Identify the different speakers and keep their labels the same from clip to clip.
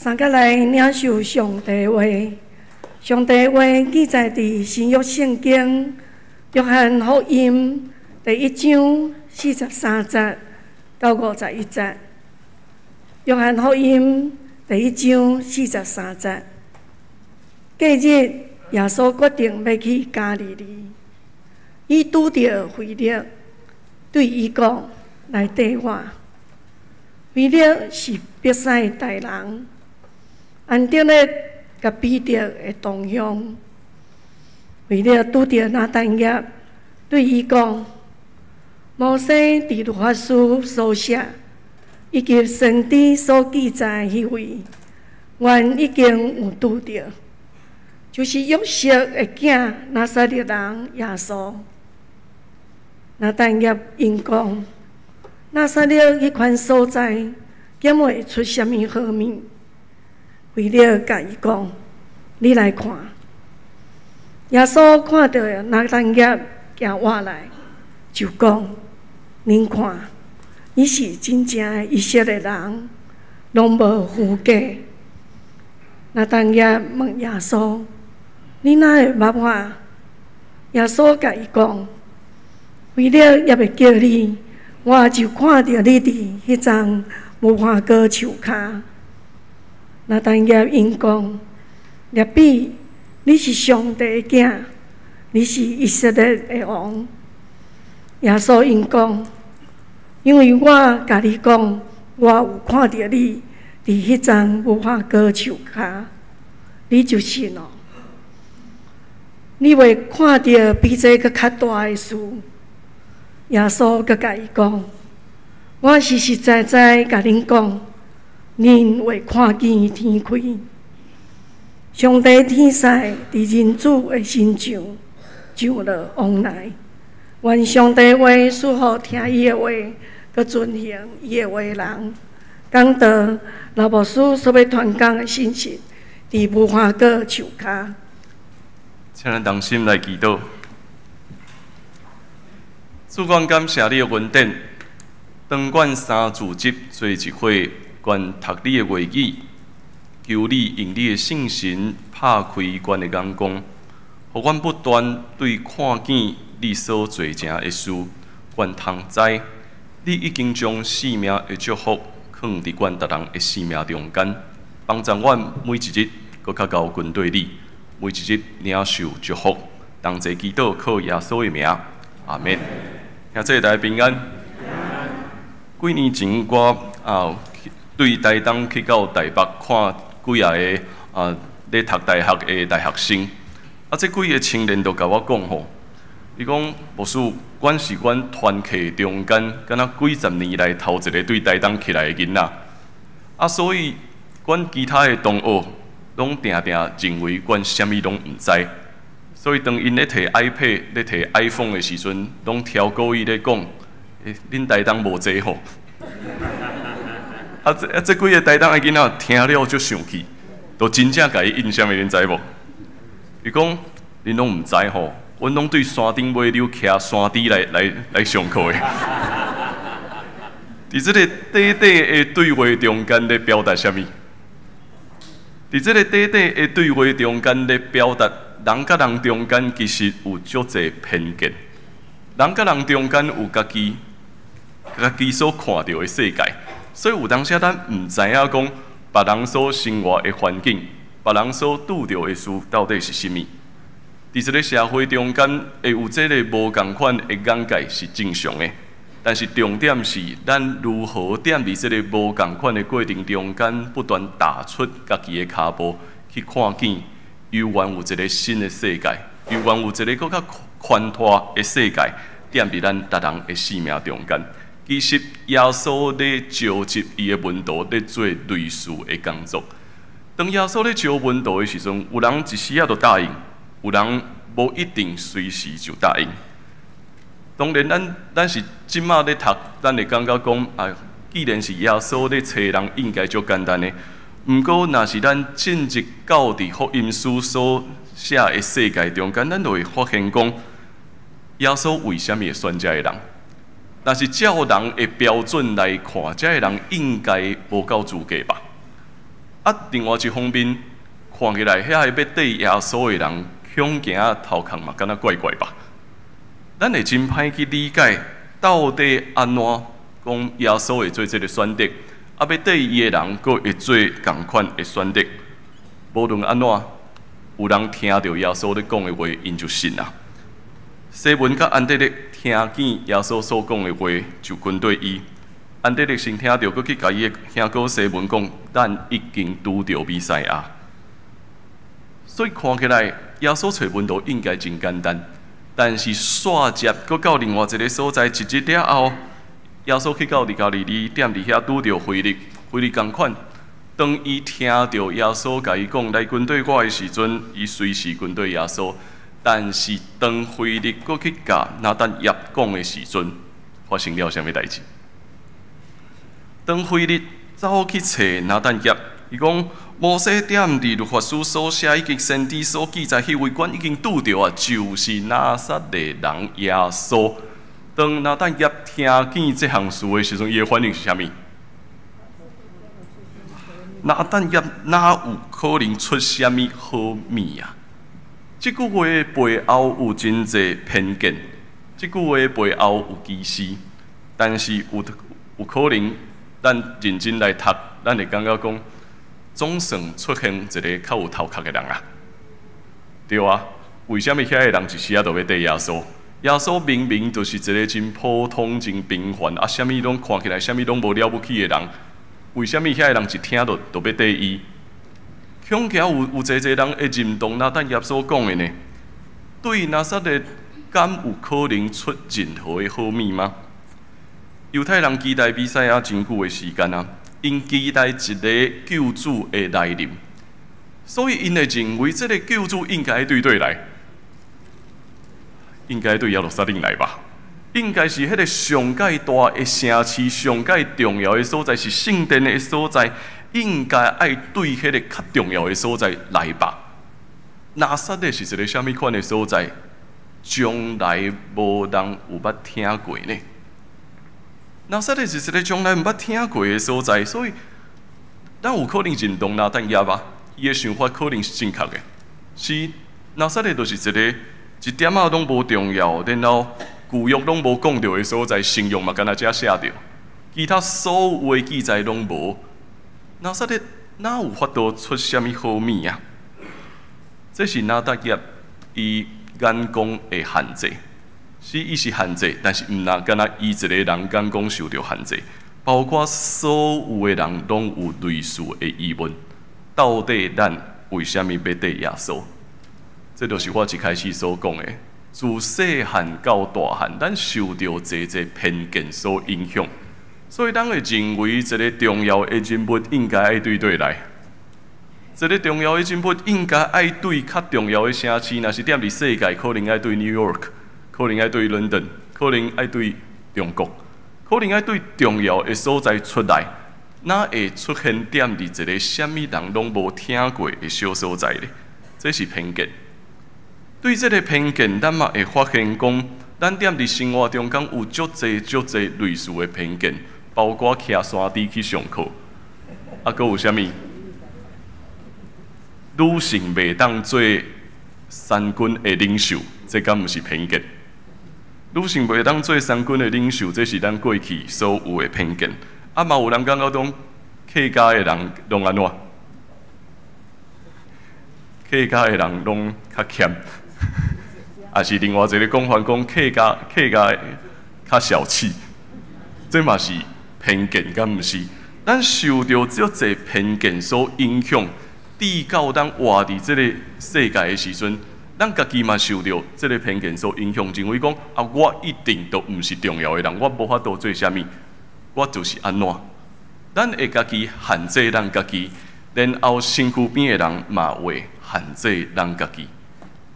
Speaker 1: 三個來領受上帝話。上帝話記載佇新約聖經約翰福音第一章四十三節到五十一節。約翰福音第一章四十三節。隔日，耶穌決定欲去加利利，伊拄著腓力，對伊講：來綴我。腓力是伯賽大人，安德烈佮彼得的同鄉。腓力拄著拿但業，對伊講：摩西佇律法書所寫，以及先知所記載彼位，阮已經有拄著，就是約瑟的囝拿撒勒人耶穌。拿但業應講：拿撒勒彼款所在，敢會出啥物好物？腓力共伊講：你來看。耶穌看著拿但業行倚來，就講：恁看，伊是真正的以色列人，攏無虛假。拿但業問耶穌：你哪會捌我？耶穌共伊講：腓力猶未叫你，我就看著你佇彼叢無花果樹跤。拿但業應講：辣彼，你是上帝的囝，你是以色列的王。耶穌應講：因為我共你講，我有看著你佇彼叢無花果樹跤，你就信囉。你會看著比這閣較大的事。耶穌閣共伊講：我實實在在共恁講，恁會看見天開，上帝天使佇人子的身上上落往來。願上帝話賜予聽伊的話，閣遵行伊的話的人。講道劉牧師所欲傳講的信息，佇無花果樹跤。
Speaker 2: 請咱同心來祈禱。主，阮感謝你的恩典，當阮三組織做一伙，願讀你的話語，求你用你的聖神拍開阮的眼光，予阮不斷對看見你所做成的事，阮通知你已經將生命的祝福囥佇阮逐人的生命中間，幫助阮每一日閣較𠢕跟綴你，每一日領受祝福。同齊祈禱，靠耶穌的名，阿們。兄弟大家平安。幾年前，我對台東去到台北看幾仔个咧讀大學的大學生，這幾个青年就共我講吼，伊講牧師，阮是阮團契中間，敢若幾十年來頭一个對台東起來的囡仔，所以阮其他的同學攏定定認為阮啥物攏毋知。所以當𪜶咧提 iPad、咧提 iPhone 的時陣，攏超故意咧講：欸，恁台東無這吼。這幾个台東的囡仔聽了足生氣，就真正共伊應啥物，恁知無？伊講：恁攏毋知吼，阮攏對山頂尾溜騎山豬來上課的。佇這个短短的對話中間咧表達啥物？佇這个短短的對話中間咧表達，人佮人中間其實有足濟偏見，人佮人中間有家己家己所看著的世界，所以有當時咱毋知影講別人所生活的環境，別人所拄著的事到底是啥物。佇這个社會中間會有這个無仝款的眼界是正常的，但是重點是咱如何踮佇這个無仝款的過程中間，不斷踏出家己的跤步去看見。猶原有一个新的世界，猶原有一个閣較寬大的世界，踮佇咱逐人的生命中間。其實耶穌咧召集伊的門徒咧做類似的工作。當耶穌咧招門徒的時陣，有人一時仔就答應，有人無一定隨時就答應。當然咱是這馬咧讀，咱會感覺講啊，既然是耶穌咧揣人，應該足簡單的。毋過，若是咱進入到佇福音書所寫的世界中間，咱就會發現講，耶穌為啥物會選這个人？若是照人的標準來看，這个人應該無夠資格吧？啊，另外一方面，看起來遐个欲綴耶穌的人，恐驚頭殼嘛，敢若怪怪吧？咱會真歹去理解，到底按怎講耶穌會做這个選擇，啊，欲綴伊的人閣會做仝款的選擇。無論按怎，有人聽著耶穌咧講的話，𪜶就信啊。西門佮安德烈聽見耶穌所講的話，就跟綴伊。安德烈先聽著，閣去共伊的兄哥西門講：咱已經拄著彌賽亞。所以看起來，耶穌揣門徒應該真簡單，但是煞接閣到另外一个所在，一日了後，耶穌去到佇加利利，踮佇遐拄著腓力，腓力仝款。當伊聽著耶穌共伊講來跟綴我的時陣，伊隨時跟綴耶穌。但是當腓力閣去共拿但業講的時陣，發生了啥物代誌？當腓力走去揣拿但業，伊講摩西踮佇律法書所寫以及先知所記載，彼位阮已經拄著啊，就是拿撒勒人耶穌。當拿但業聽見這項事的時陣，伊的反應是啥物？拿但業哪有可能出啥物好物啊？這句話的背後有真濟偏見，這句話的背後有歧視，但是有可能，咱認真來讀，咱會感覺講，總算出現一个較有頭殼的人啊，對啊，為啥物遐个人一時仔就欲綴耶穌？耶穌明明就是一个真普通、真平凡，啊，啥物攏看起來，啥物攏無了不起的人，為啥物遐个人一聽著就欲綴伊？恐驚有濟濟人會認同拿但業所講的呢？對拿撒勒敢有可能出任何的好物嗎？猶太人期待彌賽亞真久的時間啊，𪜶期待一个救主的來臨，所以𪜶會認為這个救主應該對佗來？應該對耶路撒冷來吧？應該是彼个上蓋大的城市、上蓋重要的所在，是聖殿的所在。應該愛對彼个較重要的所在來吧？拿撒勒是一个啥物款的所在？從來無人有捌聽過呢。拿撒勒是一个從來毋捌聽過的所在，所以咱有可能認同拿但業吧？伊的想法可能是正確的。是拿撒勒就是一个一點仔攏無重要，然後舊約攏無講著的所在，新約嘛干焦才寫著，其他所有的記載攏無。拿撒勒哪有法度出啥物好物啊？這是拿但業伊眼光的限制，是伊是限制，但是毋若干焦伊一个人眼光受著限制，包括所有的人攏有類似的疑問：到底咱為啥物欲綴耶穌？這就是我一開始所講的，自細漢到大漢，咱受著濟濟偏見所影響。所以，咱會認為一个重要的人物應該愛對佗來？一个重要的人物應該愛對較重要的城市，若是踮佇世界，可能愛對 New York，可能愛對 London，可能愛對中國，可能愛對重要的所在出來，哪會出現踮佇一个啥物人攏無聽過的小所在咧？這是偏見。對這个偏見，咱嘛會發現講，咱踮佇生活中間有足濟足濟類似的偏見。包括騎山豬去上課，啊，閣有啥物？女性袂當做三軍的領袖，這敢毋是偏見？女性袂當做三軍的領袖，這是咱過去所有的偏見。啊，嘛有人感覺講客家的人攏按怎？客家的人攏較儉，抑是另外一个講法講客家較小氣，這嘛是偏見，敢毋是？咱受著足濟偏見所影響，直到咱活佇這个世界的時陣，咱家己嘛受著這个偏見所影響，認為講啊，我一定都毋是重要的人，我無法度做啥物，我就是按怎。咱會家己限制咱家己，然後身軀邊的人嘛會限制咱家己，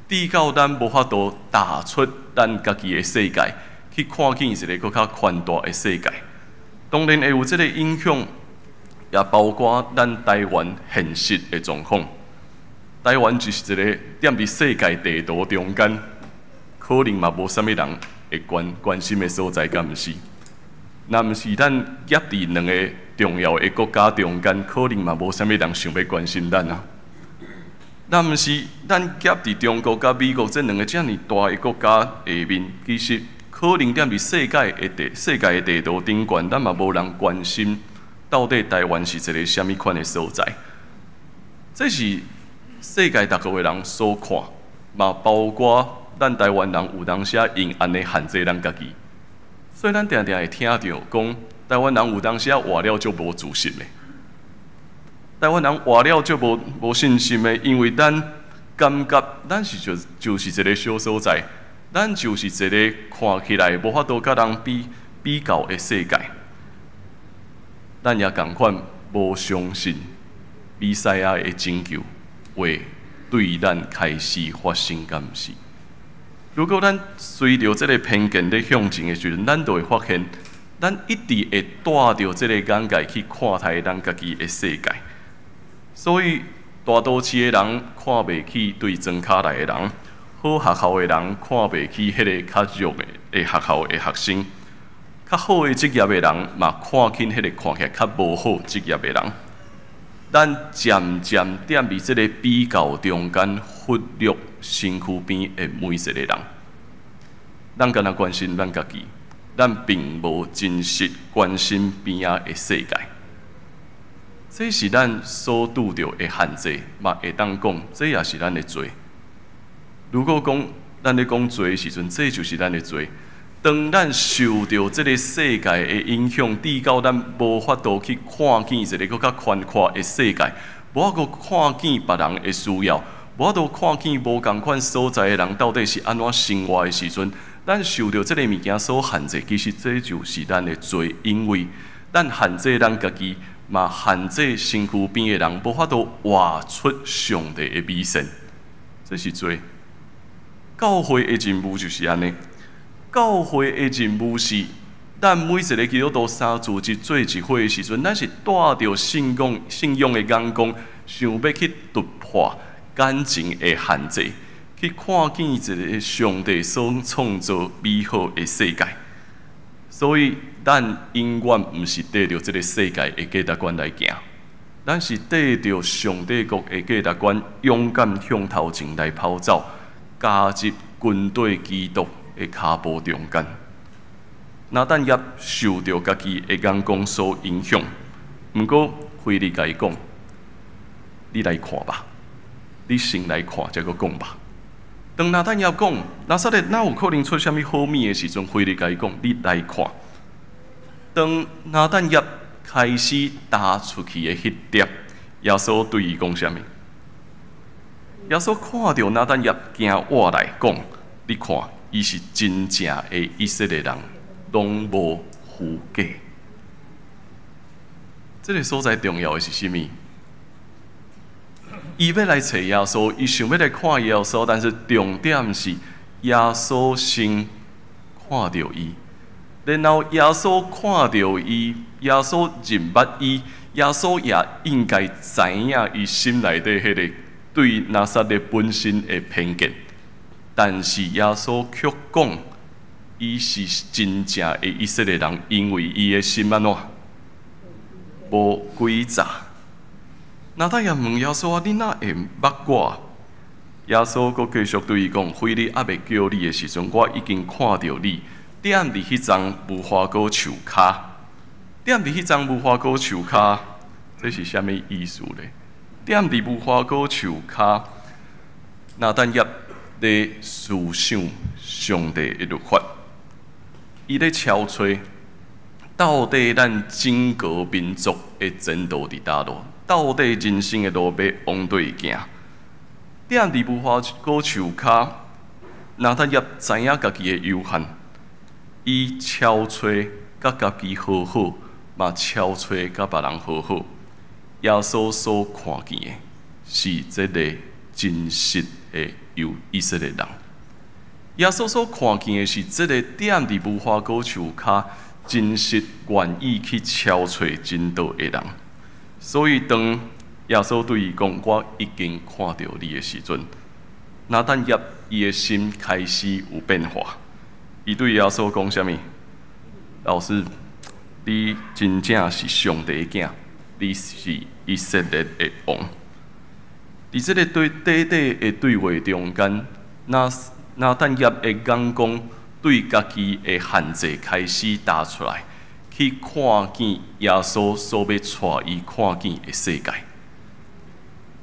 Speaker 2: 直到咱無法度踏出咱家己的世界，去看見一个閣較寬大的世界。當然會有這个影響，也包括咱台灣現實的狀況。台灣就是一个踮佇世界地圖中間，可能嘛無啥物人會關關心的所在，敢毋是？若毋是咱夾佇兩个重要的國家中間，可能嘛無啥物人想欲關心咱啊。若毋是咱夾佇中國佮美國這兩个遮爾大的國家下面，其實可能踮佇世界的地圖頂懸，咱嘛無人關心到底台灣是一个啥物款的所在。這是世界逐國的人所看，嘛包括咱台灣人有當時用按呢限制咱家己。所以咱定定會聽著講，台灣人有當時活了足無自信的。台灣人活了足無信心的，因為咱感覺咱是就是一个小所在，咱就是一个看起來無法度佮人比較的世界。咱也仝款無相信彌賽亞的拯救會對咱開始發生，敢毋是？如果咱隨著這个偏見咧向前的時陣，咱就會發現，咱一直會帶著這个眼界去看待咱家己的世界。所以，大都市的人看袂起對莊跤來的人，好學校的人看袂起彼个較弱的學校的學生，較好的職業的人嘛看輕彼个看起來較無好職業的人。咱漸漸踮佇這个比較中間，忽略身軀邊的每一个人。咱干焦關心咱家己，咱並無真實關心邊仔的世界。這是咱所拄著的限制，嘛會當講，這也是咱的罪。如果講咱咧講罪的時陣，這就是咱的罪。當咱受著這个世界的影響，致到咱無法度去看見一个閣較寬闊的世界，無法度看見別人的需要，無法度看見無仝款所在的人到底是按怎生活的時陣，咱受著這个物件所限制，其實這就是咱的罪，因為咱限制咱家己，嘛限制身軀邊的人，無法度活出上帝的美善，這是罪。教會的任務就是按呢。教會的任務是，咱每一个基督徒三主日做一伙的時陣，咱是帶著信仰的眼光，想欲去突破感情的限制，去看見一个上帝所創造美好的世界。所以，咱永遠毋是綴著這个世界的價值觀來行，咱是綴著上帝國的價值觀，勇敢向頭前來跑走，加入軍隊基督的跤步中間。拿但業受著家己的眼光所影響，毋過腓力共伊講：你來看吧，你先來看，才閣講吧。當拿但業講拿撒勒哪有可能出啥物好物的時陣，腓力共伊講：你來看。當拿但業開始踏出去的彼點，耶穌對伊講啥物？耶穌看著拿但業行倚來講：你看，伊是真正的以色列人，攏無虛假。這个所在重要的是啥物？伊欲來揣耶穌，伊想欲來看耶穌，但是重點是耶穌先看著伊，然後耶穌看著伊，耶穌認捌伊，耶穌也應該知影伊心內底彼个對拿撒勒本身的偏見。但是耶穌卻講，伊是真正的以色列人，因為伊的心按怎無詭詐。拿但業問耶穌啊，你哪會捌我？耶穌閣繼續對伊講：腓力猶未叫你的時陣，我已經看著你，踮佇彼叢無花果樹跤，踮佇彼叢無花果樹跤，這是啥物意思咧？踮佇無花果樹跤，拿但業咧思想上帝的律法，伊咧敲揣，到底咱整個民族的前途佇佗落？到底人生的路欲往佗行？踮佇無花果樹跤，拿但業知影家己的有限，伊敲揣佮家己和好，嘛敲揣佮別人和好。耶穌所看見的是這个真實的有以色列人。耶穌所看見的是這個踮佇無花果樹跤，真實願意去敲揣真道的人。所以當耶穌對伊講：我已經看著你的時陣，拿但業伊的心開始有變化。伊對耶穌講啥物？老師，你真正是上帝的囝，你是以色列的王。佇這个對短短的對話中間，拿但業的眼光對家己的限制開始踏出來，去看見耶穌所欲帶伊看見的世界。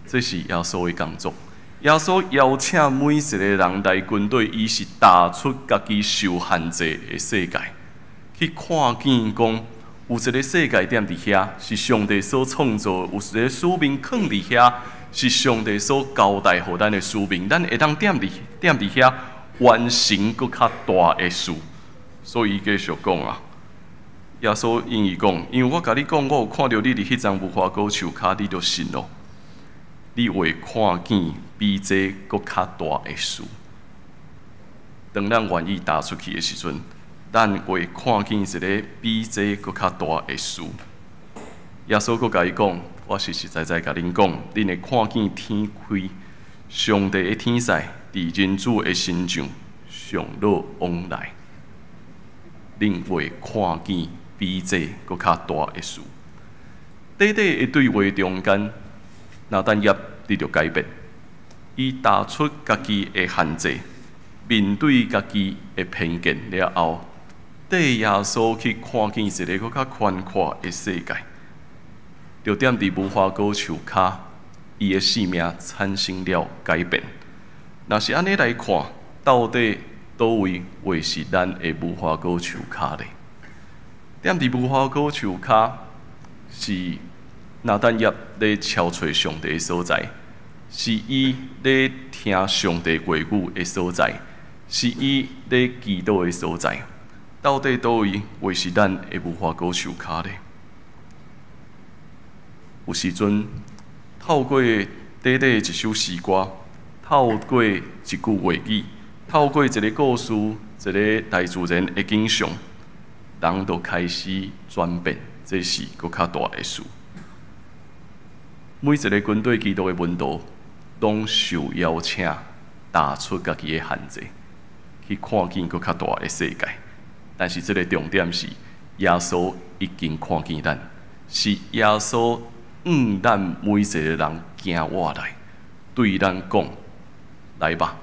Speaker 2: 這是耶穌的工作。耶穌邀請每一個人來跟綴伊，是踏出家己受限制的世界，去看見講有一個世界踮佇遐，是上帝所創造的，有一個使命囥佇遐，是上帝所交代予咱的使命，咱會當踮佇遐完成閣較大的事。所以伊繼續講啊，耶穌應伊講，因為我共你講，我有看著你佇彼叢無花果樹跤，你就信囉。你會看見比這閣較大的事。當咱願意踏出去的時陣，咱會看見一个比這閣較大的事。耶穌閣共伊講：我實實在在共恁講，恁會看見天開，上帝的天使佇人子的身上上落往來。恁會看見比這閣較大的事。短短的對話中間，拿但業得著改變，伊踏出家己的限制，面對家己的偏見了後，綴耶穌去看見一个閣較寬闊的世界。就踮佇無花果樹跤，伊的生命產生了改變。若是按呢來看，到底佗位會是咱的無花果樹跤咧？踮佇無花果樹跤是拿但業咧敲揣上帝的所在，是伊咧聽上帝話語的所在，是伊咧祈禱的所在。到底佗位會是咱的無花果樹跤咧？有時陣透過短短一首詩歌，透過一句話語，透過一个故事，一个大自然的景象，人就開始轉變，這是閣較大的事。每一个跟綴基督的門徒，攏受邀請，踏出家己的限制，去看見閣較大的世界。但是這个重點是，耶穌已經看見咱，是耶穌向咱每一个人行活來，對咱講：來吧，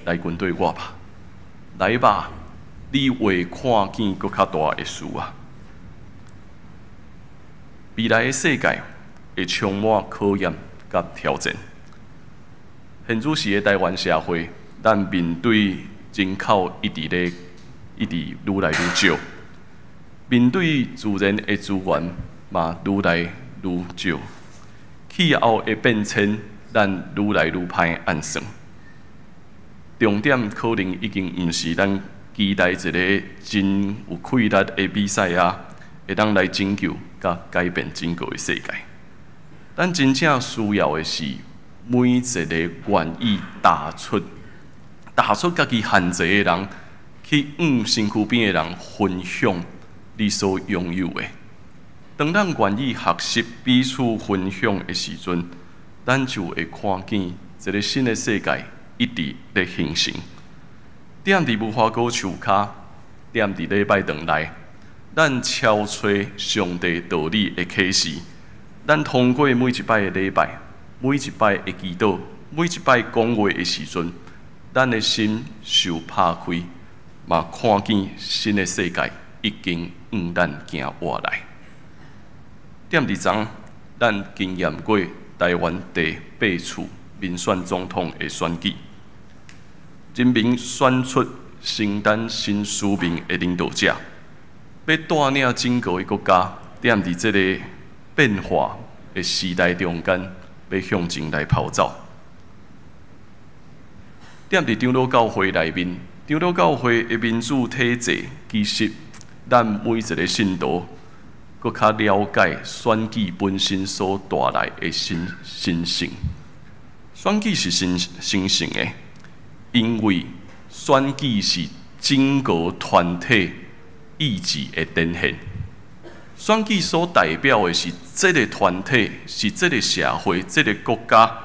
Speaker 2: 來跟綴我吧，來吧，你會看見閣較大的事啊！未來的世界會充滿考驗佮挑戰。現此時的台灣社會，咱面對人口一直咧一直愈來愈少，面對自然的資源嘛愈來愈少，氣候的變遷咱愈來愈歹按算。重點可能已經毋是咱期待一个真有氣力的彌賽亞，會當來拯救佮改變整個的世界。咱真正需要的是每一个願意踏出家己限制的人，去向身軀邊的人分享你所擁有的。當咱願意學習彼此分享的時陣，咱就會看見一个新的世界一直咧形成。踮佇無花果樹跤，踮佇禮拜堂內，咱敲揣上帝道理的啟示。咱通過每一擺的禮拜，每一擺的祈禱，每一擺講話的時陣，咱的心受拍開，嘛看見新的世界已經向咱行活來。踮佇昨，咱經驗過台灣第八次民選總統的選舉，人民選出承擔新使命的領導者，欲帶領整個的國家，踮佇這个變化的時代中間，欲向前來跑走。踮佇長老教會內面，長老教會的民主體制，其實咱每一个信徒，閣較了解選舉本身所帶來的神聖。選舉是神聖的，因為選舉是整個團體意志的展現。選舉所代表的是這个團體，是這个社會、這个國家，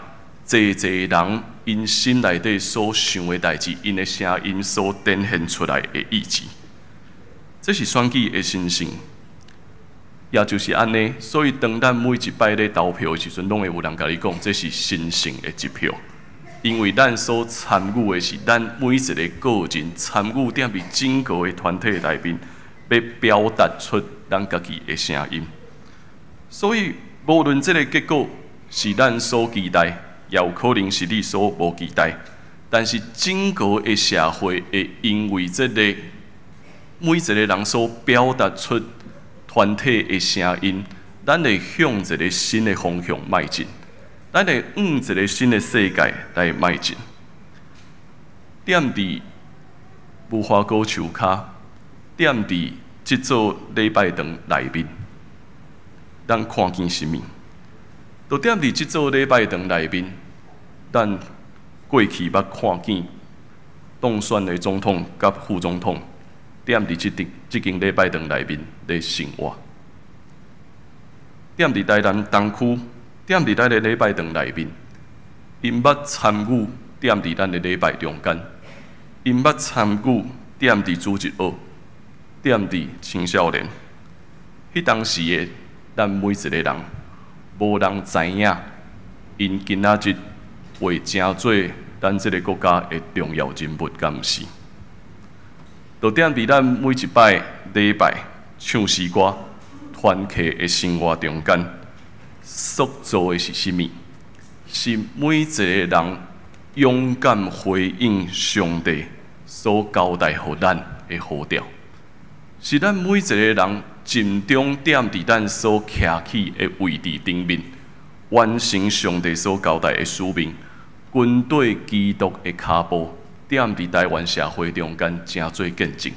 Speaker 2: 濟濟人𪜶心內底所想的代誌，𪜶的聲音所展現出來的意志。這是選舉的神聖。也就是按呢，所以當咱每一擺咧投票的時陣，攏會有人共你講，這是神聖的一票，因為咱所參與的是咱每一個個人參與踮佇整個的團體內面，欲表達出咱家己的聲音。所以，無論這个結果是咱所期待，也有可能是你所無期待，但是整個的社會會因為這个每一個人所表達出團體的聲音，咱會向一个新的方向邁進，咱會向一个新的世界來邁進。踮佇無花果樹跤，踮佇這座禮拜堂內面，咱看見啥物？就踮佇這座禮拜堂內面，咱過去捌看見當選的總統佮副總統，踮佇這間禮拜堂內面咧生活。踮佇台南東區，踮佇咱的禮拜堂內面，𪜶捌參與踮佇咱的禮拜中間，𪜶捌參與踮佇主日學，踮佇青少年。彼當時的咱每一個人，無人知影，𪜶今仔日會成做咱這個國家的重要人物，敢毋是？就踮佇咱每一擺禮拜唱詩歌、團契的生活中間，塑造的是啥物？是每一個人勇敢回應上帝所交代予咱的呼召，是咱每一個人盡忠踮佇咱所徛起的位置頂面，完成上帝所交代的使命，跟綴基督的跤步，踮佇台灣社會中間，成做見證。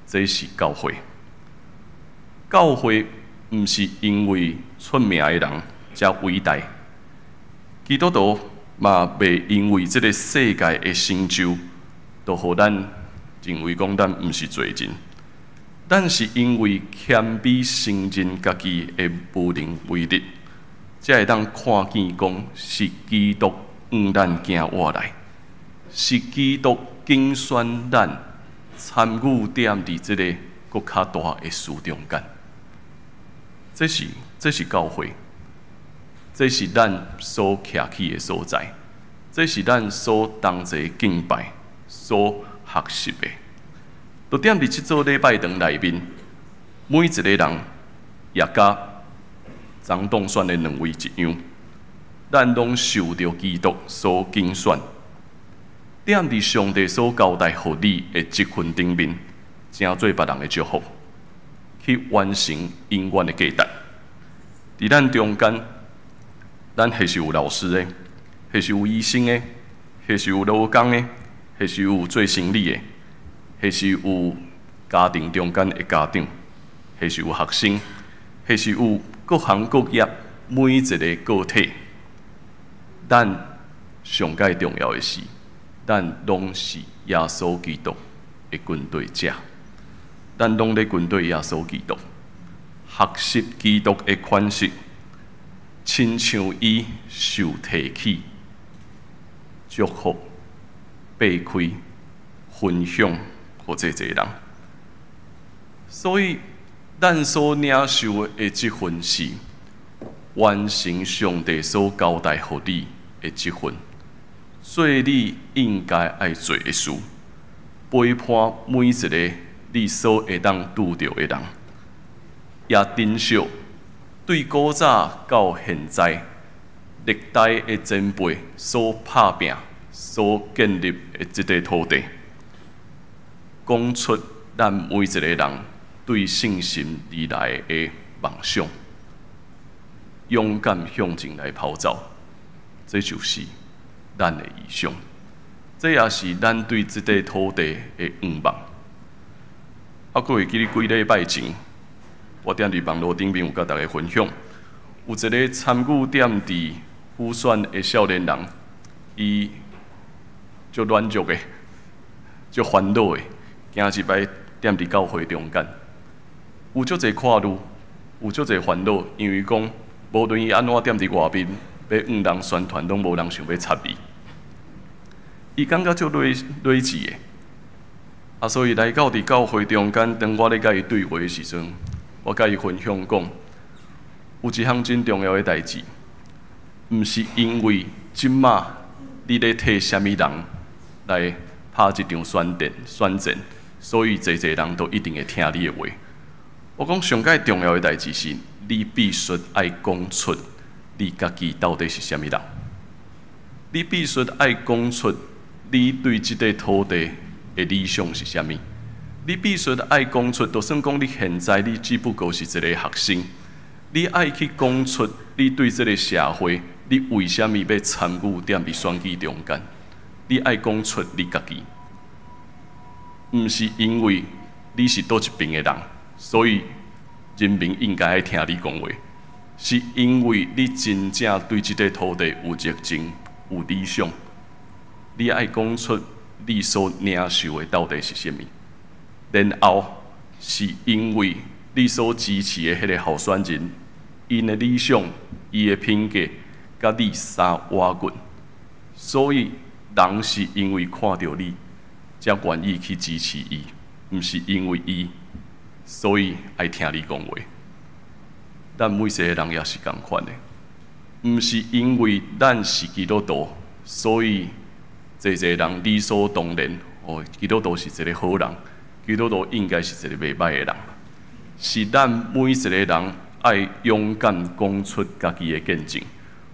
Speaker 2: 這是教會。教會毋是因為出名的人才偉大，基督徒嘛袂因為這个世界的成就，就予咱認為講咱毋是罪人。咱是因為謙卑承認家己的無能為力，才會當看見講是基督向咱行活來，是基督揀選咱參與踮佇這个閣較大的事中間。這是教會，這是咱所徛起的所在，這是咱所同齊敬拜、所學習的。就踮佇這座禮拜堂內面，每一個人也佮昨當選的兩位一樣，咱攏受著基督所揀選，踮佇上帝所交代予你的職份頂面，成做別人的祝福，去完成永遠的價值。佇咱中間，咱或是有老師的，或是有醫生的，或是有勞工的，或是有做生理的，或是有家庭中間的家長，或是有學生，或是有各行各業每一个個體。咱上蓋重要的是，咱攏是耶穌基督的跟隨者，咱攏咧跟隨耶穌基督，學習基督的款式，親像伊受提起，祝福、擘開、分享予這濟人。所以，咱所領受的這份是完成上帝所交代予你的這份，做你應該愛做的事，陪伴每一个你所會當拄著的人，也珍惜對古早到現在歷代的前輩所拍拚、所建立的這塊土地，講出咱每一個人對聖神而來的夢想，勇敢向前來跑走，這就是咱的異象，這也是咱對這塊土地的願望。啊，閣會記得幾禮拜前，我踮佇網路頂面有佮大家分享，有一个參與踮佇輔選的少年人，伊足軟弱的，足煩惱的，行一擺踮佇教會中間，有足濟看慮，有足濟煩惱，因為講無論伊按怎踮佇外面欲向人宣傳，攏無人想欲插伊。伊感覺足睿睿智的，啊，所以來到佇教會中間，當我咧佮伊對話的時陣，我共伊分享講，有一項真重要的代誌，毋是因為這馬你咧替啥物人來拍這場選戰，選戰，所以濟濟人都一定會聽你的話。我講上蓋重要的代誌是，你必須愛講出你家己到底是啥物人。你必須愛講出你對這塊土地的理想是啥物。你必須愛講出，就算講你現在你只不過是一个學生，你愛去講出你對這个社會，你為啥物欲參與踮佇選舉中間？你愛講出你家己，毋是因為你是佗一邊的人，所以人民應該愛聽你講話，是因為你真正對這塊土地有熱情、有理想，你愛講出你所領受的到底是啥物。然後是因為你所支持的彼个候選人，𪜶的理想、伊的品格，佮你相倚近，所以人是因為看著你，才願意去支持伊，毋是因為伊，所以愛聽你講話。咱每一个人也是仝款的，毋是因為咱是基督徒，所以濟濟人理所當然，哦，基督徒是一个好人，基督徒應該是一个袂歹的人。是咱每一个人愛勇敢講出家己的見證，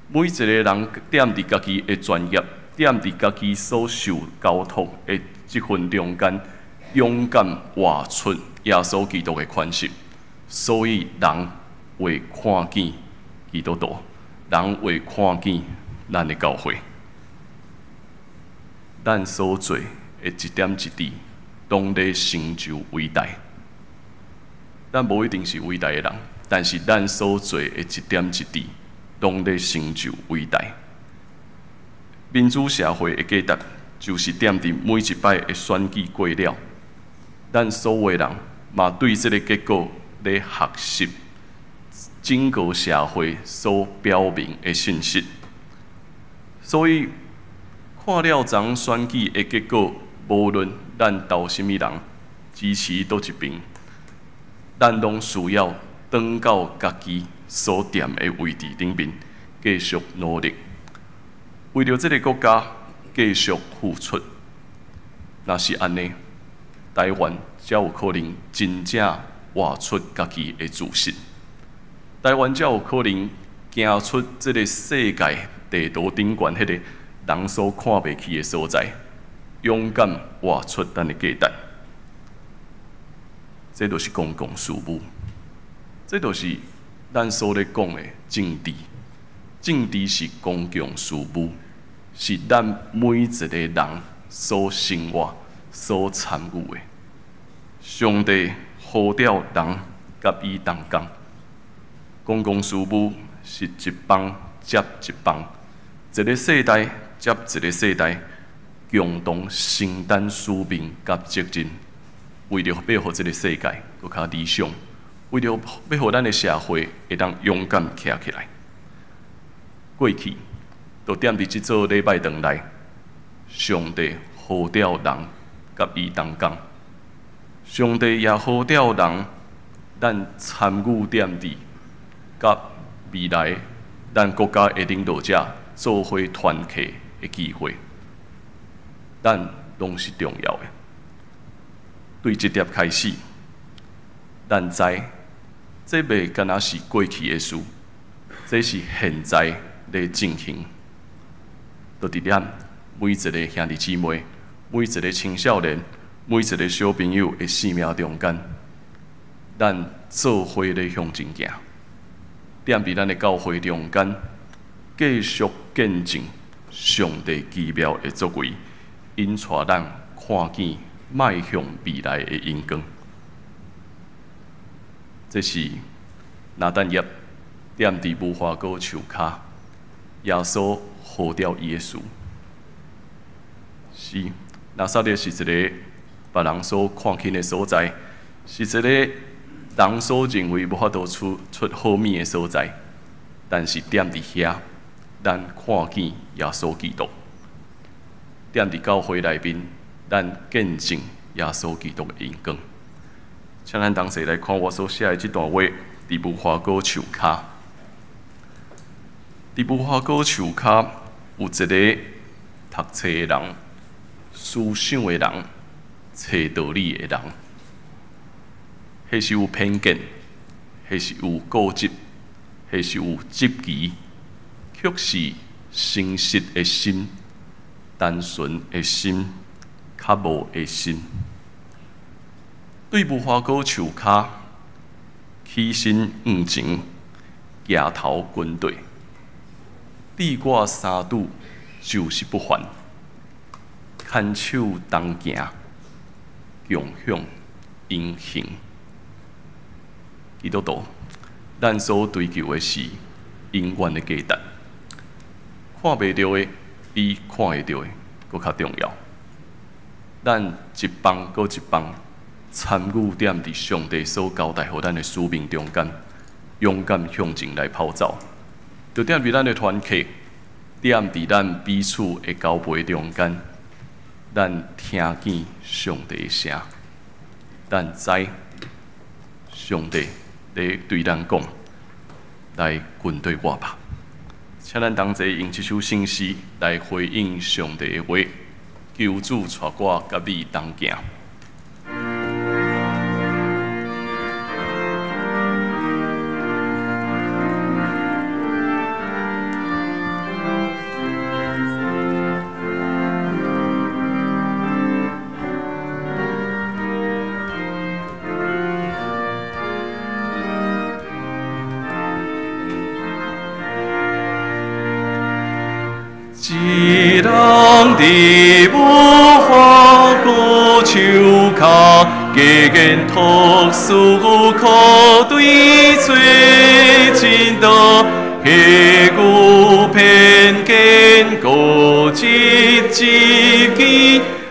Speaker 2: 每一个人踮佇家己的專業，踮佇家己所受交託的這份中間，勇敢活出耶穌基督的款式。所以人會看見基督徒，人會看見咱的教會。咱所做的一點一滴，攏咧成就偉大。咱無一定是偉大的人，但是咱所做的一點一滴，攏咧成就偉大。民主社會的價值，就是踮佇每一擺的選舉過了，咱所有人嘛對這个結果咧學習整個社會所表明的信息。所以看了昨選舉的結果，無論咱投啥物人，支持佗一邊，咱攏需要轉到家己所踮的位置頂面，繼續努力，為著這个國家繼續付出。若是按呢，台灣才有可能真正活出家己的自信，台灣才有可能行出這个世界地圖頂懸彼个人所看袂起的所在，勇敢活出咱的價值。這就是公共事務，這就是咱所咧講的政治。政治是公共事務，是咱每一个人所生活、所參與的。上帝呼召人佮伊同工，公共事務是一棒接一棒，一个世代接一个世代，共同承擔使命佮責任，為著欲予這个世界閣較理想，為著欲予咱的社會會當勇敢徛起來。過去，就踮佇這做禮拜堂內，上帝呼召人佮伊同工，上帝也呼召人，咱參與踮佇佮未來咱國家的領導者做伙團契的機會，咱攏是重要的。對這粒開始，咱知這袂干焦是過去的事，這是現在咧進行。就佇咱每一个兄弟姊妹、每一个青少年、每一个小朋友的生命中間，咱做伙咧向前行，踮佇咱的教會中間，繼續見證上帝奇妙的作為，引帶咱看見邁向未來的榮光。這是拿但業踮佇無花果樹跤，耶穌呼召伊的事。是拿撒勒是一个別人所看輕的所在，是一個人所認為無法度出出好物的所在。但是踮佇遐，咱看見耶穌基督。踮佇教會內面，咱見證耶穌基督的榮光。請咱同齊來看我所寫的這段話，佇無花果樹跤。佇無花果樹跤有一個讀冊的人、思想的人、揣道理的人，彼是有偏見，彼是有固執，彼是有執疑，卻是誠實的心、單純的心、較無的心。對無花果樹跤起身向前，行頭跟綴，你我相拄就是不凡，牽手同行，共享榮幸。基督徒，咱所追求的是永遠的價值，看袂著的比看會著的閣較重要。咱一棒閣一棒參與踮佇上帝所交代予咱的使命中間，勇敢向前來跑走。就踮佇咱的團契，踮佇咱彼此的交陪中間，咱聽見上帝的聲，咱知上帝咧對咱講，來跟綴我吧。請咱同齊用這首聖詩來回應上帝的話，求主帶我佮你同行。一人佇無花果樹跤，加減讀書可對做真道，彼有偏見固執己見，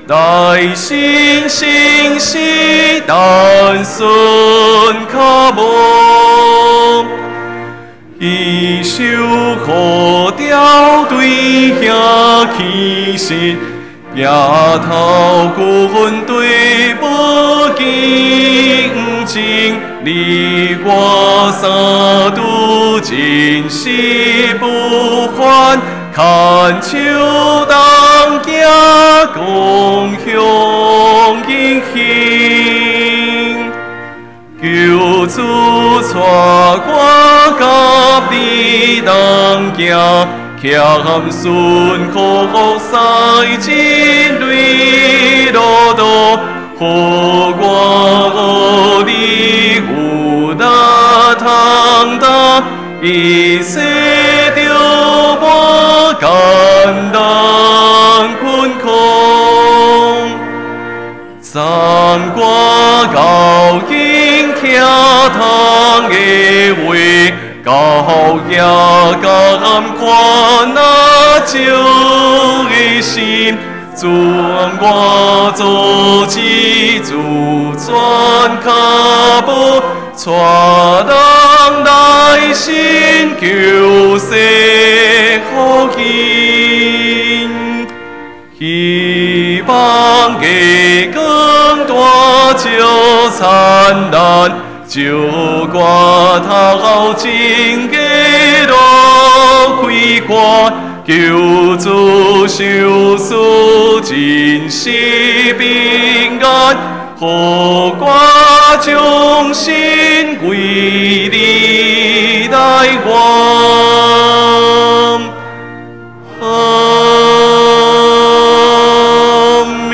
Speaker 2: 內心誠實單純較無。伊受苦掉對遐起身，迎頭軍隊無競爭，你我相拄真是不凡，牽手同行共享榮幸。求主帶我佮你同行，謙順服駛真理路途，予我予你有力通擔，一世著無艱難困苦。讚歌高音聽通的話，高也甘看那少的心，主我做主自轉跤步，帶人來尋求世福音。希望的光大照燦爛，照我頭前的路開闊，求主賞賜真是平安，予我終身為你來活。阿們。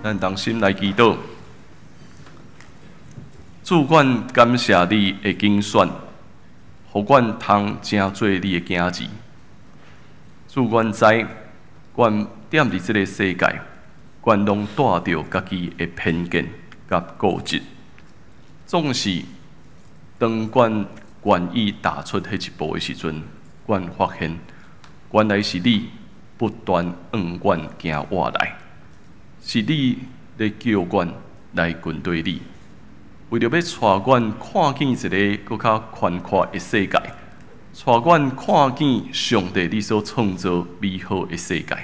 Speaker 2: 咱同心來祈禱，主，阮感謝你的揀選，予阮通成做你的囝兒。主，阮知，阮踮佇這个世界，阮攏帶著家己的偏見佮固執，總是當阮願意踏出彼一步的時陣，阮發現原來是你不斷向阮行活來，是你咧叫阮來跟綴你，為著欲帶阮看見一个閣較寬闊的世界，帶阮看見上帝你所創造美好的世界。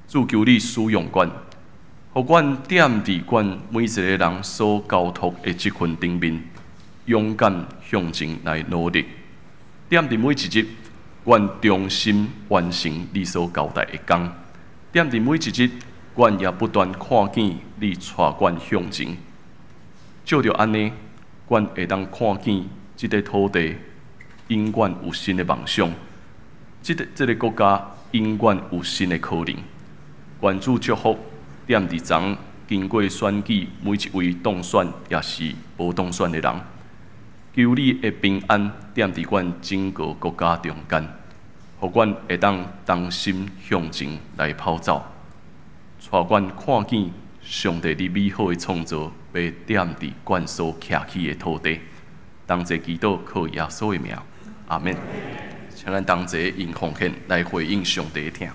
Speaker 2: 主，求你使用阮，予阮踮佇阮每一个人所交託的職份頂面，勇敢向前來努力。踮佇每一日，阮忠心完成你所交代的工。踮佇每一日，阮也不斷看見你帶阮向前。藉著按呢，阮會當看見這塊土地永遠有新的夢想，這個國家永遠有新的可能。願主祝福踮佇昨經過選舉每一位當選抑是無當選的人，求你的平安踮佇阮整個國家中間，予阮會當同心向前來跑走，帶阮看見上帝你美好的創造，欲踮佇阮所徛起的土地。同齊祈禱，靠耶穌的名，阿們。請咱同齊用奉獻來回應上帝的疼。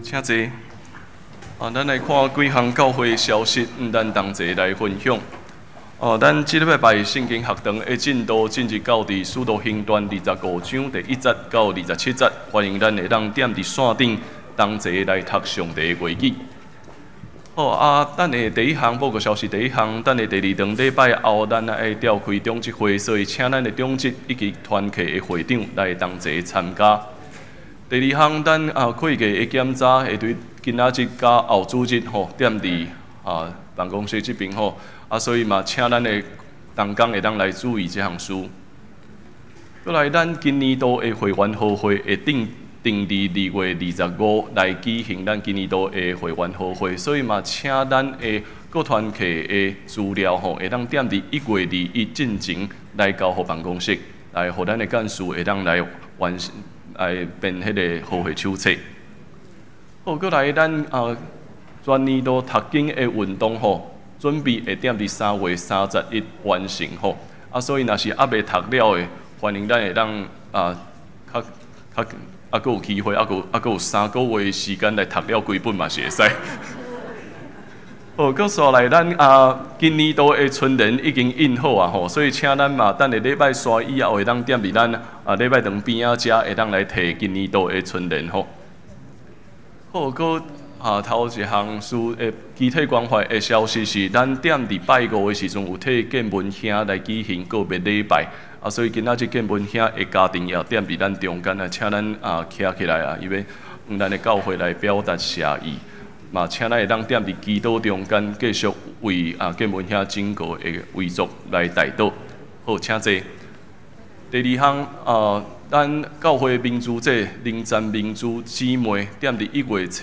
Speaker 2: 請坐。啊，咱來看幾項教會消息，咱同齊來分享。哦，咱這禮拜聖經學堂的進度進入到佇使徒行傳25章第1節到27節，歡迎咱會當踮佇線頂同齊來讀上帝的話語。好啊，咱的第一項報告消息，第一項，咱的第二堂禮拜後，咱愛召開長執會，所以請咱的長執以及團契的會長來同齊參加。第二項，咱啊會計的檢查會對今仔日佮後主日吼，踮佇啊辦公室這邊吼，啊所以嘛，請咱的同工會當來注意這項事。閣來，咱今年度的會員好會會定定佇2月25來舉行咱今年度的會員好會，所以嘛，請咱的各團契的資料吼，會當踮佇1月21進前來交予辦公室，來予咱的幹事會當來完成來編彼個好會手冊。好，閣來咱啊，全年度讀經的運動吼，準備會踮佇3月31完成吼。啊，所以若是猶未讀了的，歡迎咱會當啊，較較啊，閣有機會，啊閣有3個月時間來讀了規本嘛是會使。好，閣紲來咱啊，今年度的春聯已經印好啊吼，所以請咱嘛，等下禮拜三以後會當踮佇咱啊禮拜堂邊仔遮會當來提今年度的春聯吼。好，閣啊頭一項事的肢體關懷的消息是，咱踮佇拜五的時陣有替建文兄來舉行告別禮拜，啊，所以今仔日建文兄的家庭也踮佇咱中間啊，請咱啊徛起來啊，伊欲向咱的教會來表達謝意。嘛，請咱會當踮佇祈禱中間，繼續為啊建文兄整個的遺族來代禱。好，請坐。第二項啊，咱教會民主者林詹民主姊妹踮佇1月初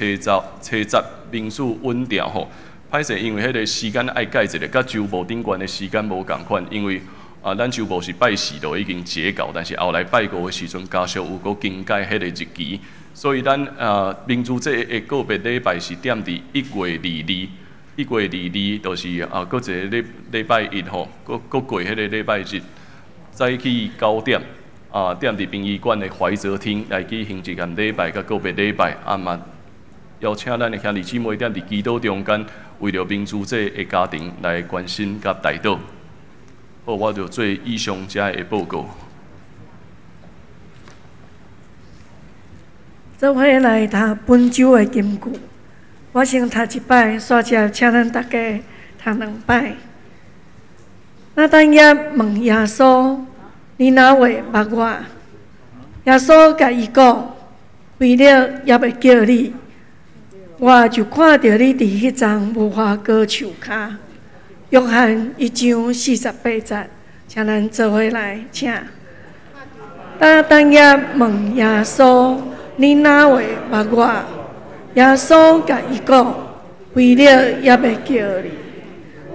Speaker 2: 十民主穩定吼。歹勢，因為彼个時間愛改一下，佮周牧頂懸的時間無仝款，因為啊，咱周牧是拜四就已經截稿，但是後來拜五的時陣，家屬有閣更改彼個日期。所以咱啊民主節的告別禮拜是踮佇1月22，1月22就是啊，閣一个禮禮拜一吼，閣閣過彼個禮拜日，早起9點啊，踮佇殯儀館的懷澤廳來舉行一個禮拜佮告別禮拜，啊嘛邀請咱的兄弟姊妹踮佇祈禱中間，為著民主節的家庭來關心佮代禱。好，我就做以上遮的報告。
Speaker 1: 做伙來讀本周的金句，我先讀一擺，煞接請咱大家讀兩擺。拿但業問耶穌：你哪會捌我？耶穌共伊講：腓力猶未叫你，我就看著你佇彼叢無花果樹跤。約翰1章48節，請咱做伙來，請。拿但業問耶穌：你哪會捌我？耶穌共伊講：腓力猶未叫你，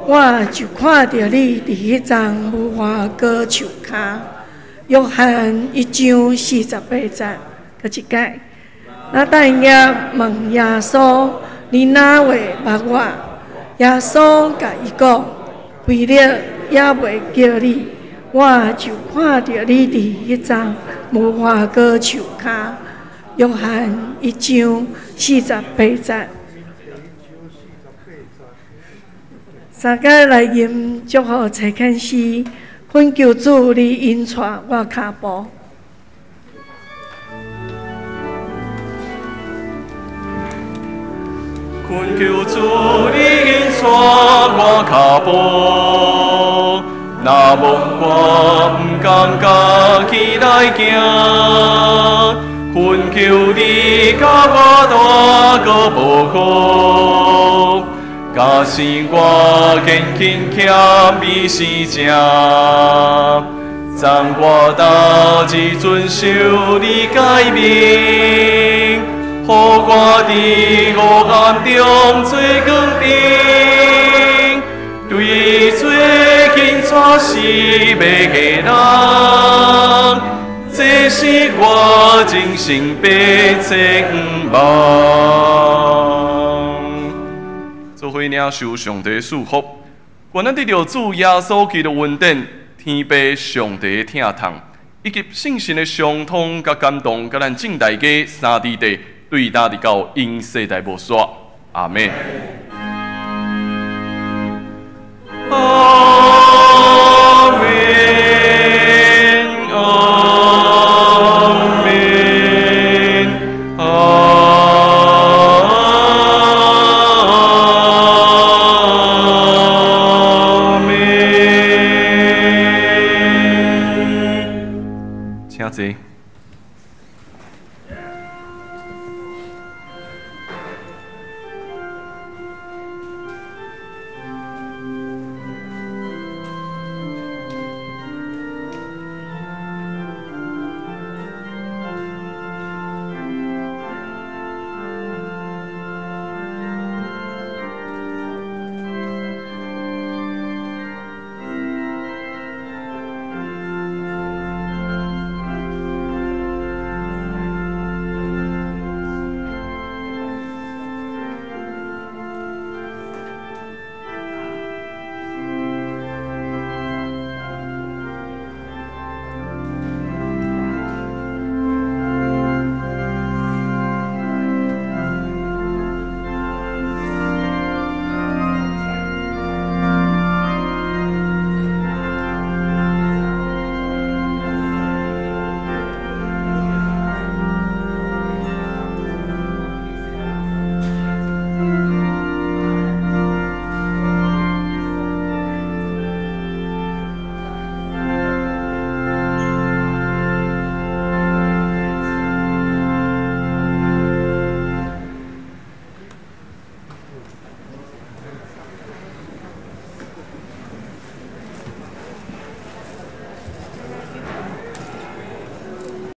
Speaker 1: 我就看著你佇彼叢無花果樹跤。約翰1章48節，閣一擺。拿但業問耶穌：你哪會捌我？耶穌共伊講：腓力猶未叫你，我就看著你佇彼叢無花果樹跤。約翰1章48節，三个來吟祝福齊勸詩，懇求主你引帶我跤步。
Speaker 2: 懇求主你引帶我跤步，若無我毋甘家己來行。懇求你共我帶個保護，假使我堅勤欠美是正，赞我逐日遵守你誡命，予我佇黑暗中做光燈，對罪緊帶死欲的人。這是我人生白痴望。做伙領受上帝賜福，願咱得著主耶穌基督恩典、天父上帝疼痛，以及聖神的相通佮感動，佮咱眾大家三弟弟，對今直到永世代無煞。阿們。